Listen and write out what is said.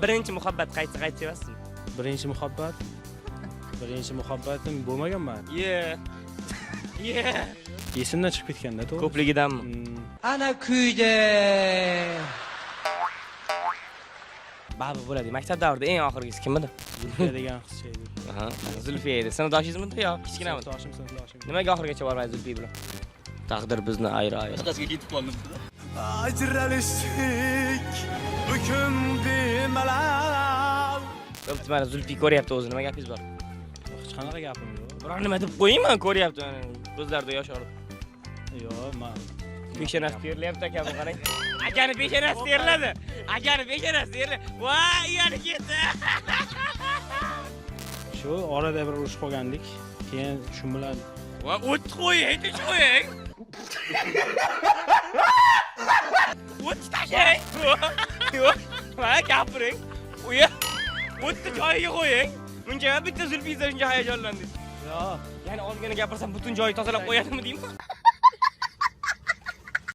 Birinchi muhabbat qaysi, qaysi sevasizmi? Birinchi muhabbat. Birinchi muhabbatim bo'lmagan man. Ye. Ye. Esimdan chiqib ketganda, to'g'ri. Ko'pligidanmi? Ana kuydi. Baribir bo'ladi. Maktab davrida eng oxirgisi kim edi? Zulfiya degan qizcha edi. Aha, Zulfiya edi. Sinfdoshingizmidi yo kichkinamidi? Sinfdoshim, sinfdoshim. Nimaga oxirigacha bormadi Zulfiya bilan? Taqdir bizni ayri ayri. Boshqasiga ketib qoldim. Ajralishdik hukm bemalol. Bo'pti, mana Zulfiya ko'ryapti o'zi. Nima gapingiz bor? Hech qanaqa gapim yo'q. Biror nima deb qo'yingmi? Ko'ryapti mana, ko'zlarida yosh olib. Yo'q, man Peshonasi terlayapti akam, qarang. Akani peshonasi terladi. Akani peshonasi terladi. Voy, uyali ketdi. Shu orada bir urushib qolgandik. Keyin shu bilan Voy, o't qo'ying, tinch qo'ying. O't tashlang. Yo'q, mana gapiring. Uya o'tni joyiga qo'ying. Buncha bitta Zulfiya shuncha hayajonlandingiz. Yo'q. Ya'ni ozgina gapirsam butun joyi tozalab qo'yadimi deyman.